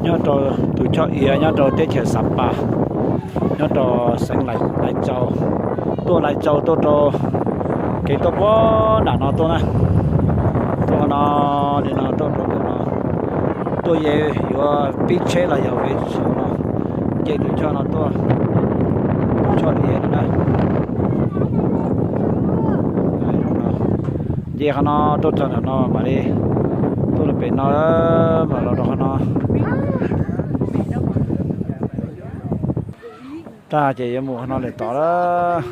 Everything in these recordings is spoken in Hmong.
Nyob rau tus choj iav nyob rau teb chaws Xab Pas, nyob rau xeev Lais Tsaus, tuaj Lais Tsaus tuaj rau kev tuaj puag nram no tuaj na, tuaj no, li no tuaj rau tus no, tuaj ye yuav pib tsheb los yog ve tsheb no, nce tus choj no tuaj, tus choj iav no na. Nce qhov no tuaj txog nram no mam li tuaj rau pem no, mam los rau qhov no. Tag ces yuav mus qhov no lawm tod lawm.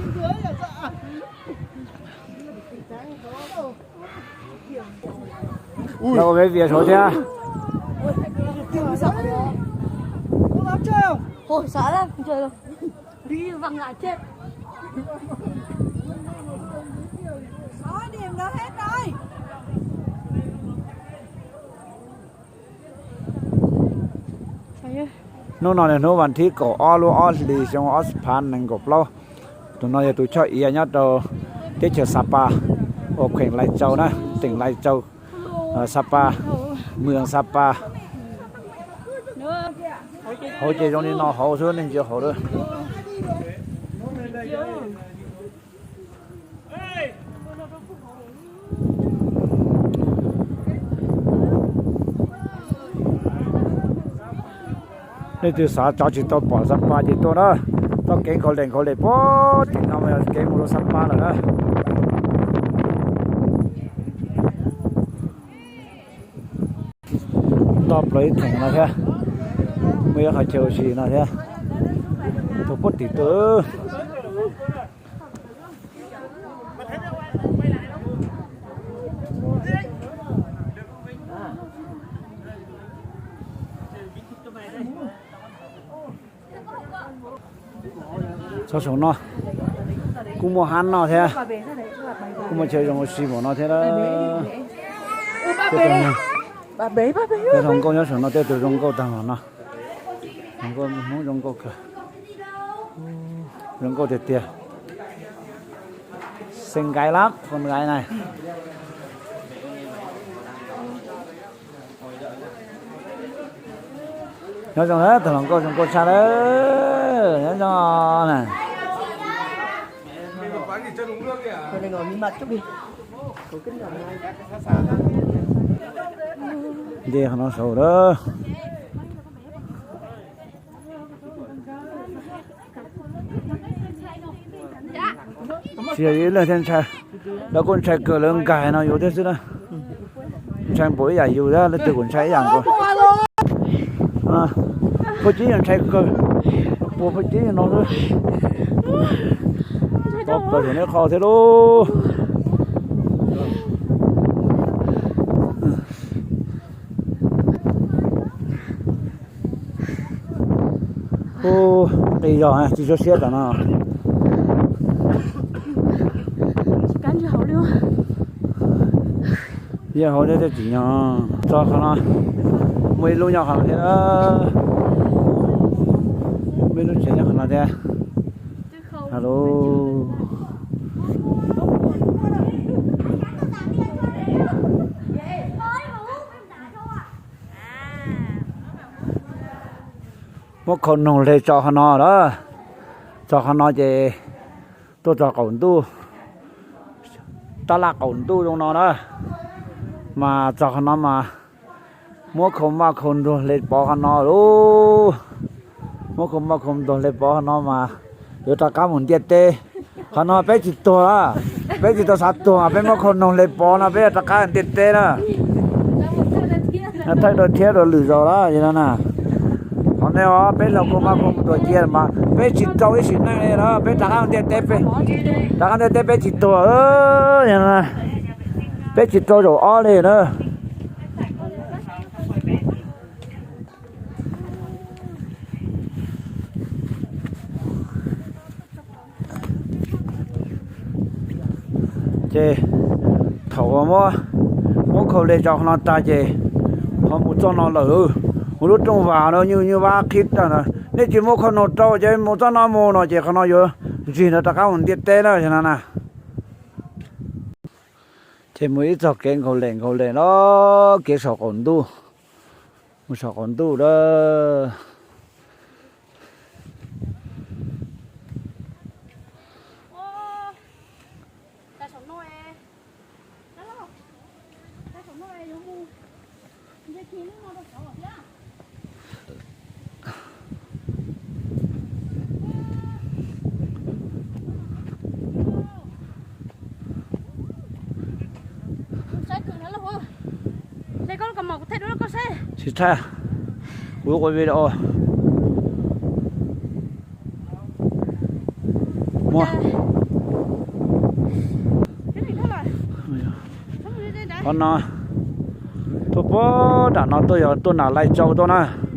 Los ua peb vias saud thiab. Hnub no yog hnub vas thib kaum ob lub ob hlis xyoo ob phav nees nkaum plaub. Tus no yog tus choj iav nyob rau teb chaws Xab Pas, uas kheem Lais Tsaus na, teem Lais Tsaus, Xab Pas, mwm Xab Pas. Hauv ces zoo li no hauv xwb, nej ntsia hauv lawm. Leej twg xav tso tsis tau pom Xab Pas ces tuaj na. Txoj kev nkhaus lem nkhaus lem puag tim no mas yog kev mus rau Xab Pas lawm na. Toj plaws ib theem no thiab, muaj ib qhov chaw ua si no thiab. Tus puag tim tus Txog saum no kuj muaj hab noj thiab, kuj muaj chaw zoo ua si npaum no thiab. Tej zoo nkauj nyob saum no, tej tus zoo nkauj tag los no. Zoo nkauj, Hmoob zoo nkauj kawg, zoo nkauj tiag tiag. Xeeb nkaib lab, xeeb nkaib na. Nyob zoo, tus hluas nkauj zoo nkauj tshaj lawm, nyob zoo na. Nce qhov no saud lawm. Tsis yog ib leeg thiaj ntshai, lawv kuj ntshai kawg, lawv nkag no yus thiab xwb na. Ntshai npaum ib yam yus thiab, leej twg kuj ntshai ib yam nkaus. Phauj Cib yeej ntshai kawg, puas Phauj Cib no xwb. Tau plaws saum nej qho thiab lauj. Ub, nqi zog tsis tshua siab tom no. Yog hauv thiab, tsis nyog txog qhov no. Muaj ib lub nyob qhov no thiab. Muaj ib lub tsev nyob qhov no thiab. Alo. Muab khau noog hle tso qhov no lawm. Tso qhov no ces tuaj txog qaum ntuj, tab laj qaum ntuj zoo no na, mas txog qhov no mas muab khau maj khau nrug hle pov qhov no lauj. Muab khau maj khau nrug hle pov qhov no mas yuav rov qab mus ntiaj teb. Qhov no peb tsis tuag, peb tsis tau xav tuag mas peb muab khau noog hle pov no peb yuav rov qab ntiaj teb na. Thaij rau thiab rau lwm zaus lawm no na. Qhov no peb los khau maj khau nrug cia mas peb tsis tau ib sim neej li na, peb rov qab ntiaj teb, rov qab ntiaj teb peb tsis tuag, peb tsis tau zaum ob li na. Ces thaum uas muab khau hle tso qhov no tag ces ho mus txoj no lawm. Mus lub rooj vag no nyuj nyuj vab qhib tag na, nej tsis muab khau noog rau ces mus txoj no mus no ces qhov no yuav ntsig no rov qab mus ntiaj teb na no na. Ces mus ib txoj kev nkhaus lem nkhaus lem los kev saum qaum ntuj. Mus saum qaum ntuj lawm. Tsis thaij, kuv ua video. Muaj. Qhov no, tuaj puag nram no tuaj yog tuaj nram Lai Châu tuaj na.